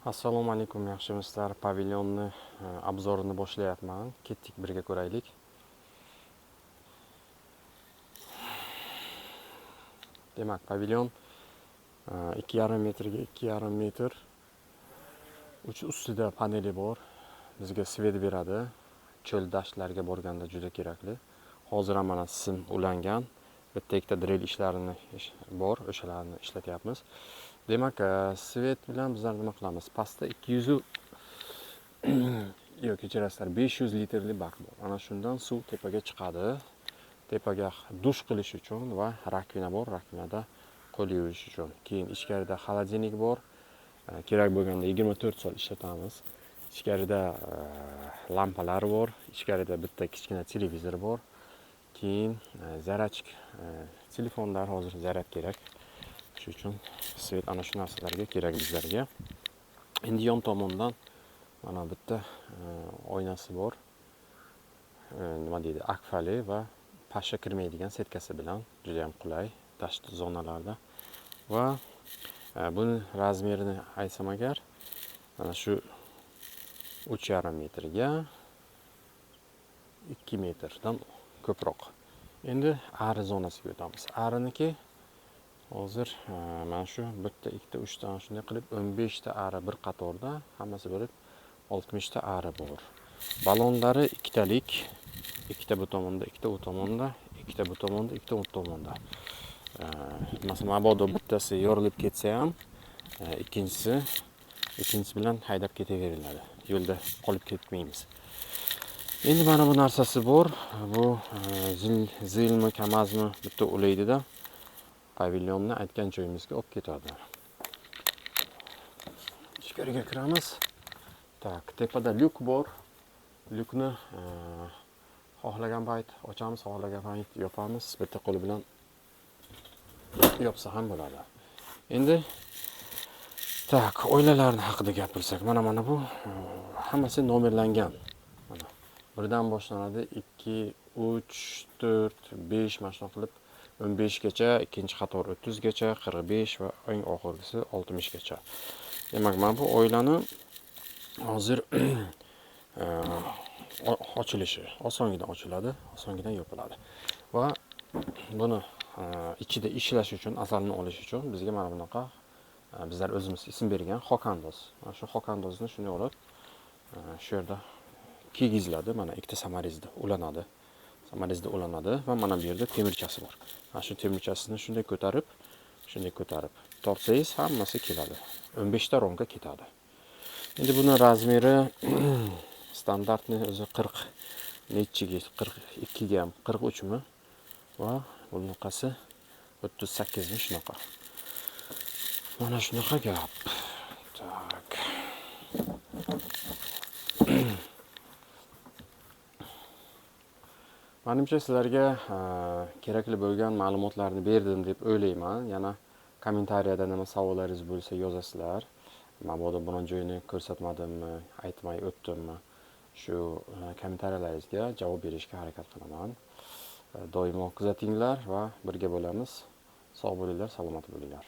Assalomu alaykum, yaxshimisizlar? Pavilyonni обзор ini boshlayapman. Ketdik, birga ko'raylik. Demak, pavilyon 2,5 metrga 2,5 metr. Uch ustida paneli bor. Bizga svet beradi. Cho'l dashtlarga borganda juda kerakli. Hozir ham mana sim ulangan. Bitta ikkita drill ishlarini bor, o'shalarni ishlatyapmiz. Demak, svet bilan bizlar nima qilamiz? Pastda 200 yo'q, kechirasizlar, 500 litrli bak bor. Ana shundan suv tepaga chiqadi. Tepaga dush qilish uchun va rakvina bor, rakvinada qo'l yuvish uchun. Keyin ichkarida xolodilnik bor. Kerak bo'lganda 24 soat ishlatamiz. Ichkarida lampalar bor, ichkarida bitta kichkina televizor bor. Keyin zaryadchik, telefonlar hozir zaryad kerak. Shu uchun svet ana shu narsalarga kerak bizlarga. Endi yon tomondan mana bitta oynasi bor. Nima deydi, akfali va pasha kirmaydigan setkasi bilan juda ham qulay dasht zonalarda. Va buni razmerini aytsam agar, mana shu 3,5 metrga 2 metrdan ko'proq. Endi ari zonasiga o'tamiz. Ariniki hozir mana shu bitta, ikkita, uchta, ana shunday qilib 15 ta ari bir qatorda, hammasi bo'lib 60 ta ari bor. Balonlari ikkitalik, ikkita bu tomonda, ikkita u tomonda, ikkita bu tomonda, ikkita u tomonda. Masalan, mabodo bittasi yorilib ketsa ham, ikkinchisi bilan haydab ketaveriladi. Yo'lda qolib ketmaymiz. Endi mana bu narsasi bor. Bu zilmi, kamazmi bitta ulaydida pavilyonni aytgan joyimizga olib ketadi. Ichkariga kiramiz. Tak, tepada lyuk bor. Lyukni xohlagan payt ochamiz, xohlagan payt yopamiz. Bitta qo'l bilan yopsa ham bo'ladi. Endi tak, oilalarni haqida gapirsak, mana bu hammasi nomerlangan. Mana birdan boshlanadi, 2, 3, 4, 5, mana shunday qilib 15 gacha, ikkinchi qator 30 gacha, 45 va eng oxirgisi 60 gacha. Demak, mana bu oilani hozir ochilishi osongina ochiladi, osongina yopiladi. Va buni ichida ishlash uchun, asalni olish uchun bizga mana bunaqa, bizlar o'zimiz ism bergan xokandoz. Mana shu xokandozni shunday olib, shu yerda kiygiziladi. Mana ikkita samarizda ulanadi. Samarizda ulanadi va mana bu yerda temirchasi bor. Mana shu temirchasini shunday ko'tarib, shunday ko'tarib tortsangiz hammasi keladi. 15 ta romka ketadi. Endi buni razmeri standartni o'zi 40 nechiga, 42 ga ham, 43 mi va bunaqasi 38 mi, shunaqa. Mana shunaqa gap. Tak. Menimcha sizlarga kerakli bo'lgan ma'lumotlarni berdim deb o'ylayman. Yana kommentariyada nima savollaringiz bo'lsa yozasizlar. Mabodo biron joyini ko'rsatmadimmi, aytmay o'tdimmi, shu kommentariyalaringizga javob berishga harakat qilaman. Doimo kuzatinglar va birga bo'lamiz. Sog' bo'linglar, salomat bo'linglar.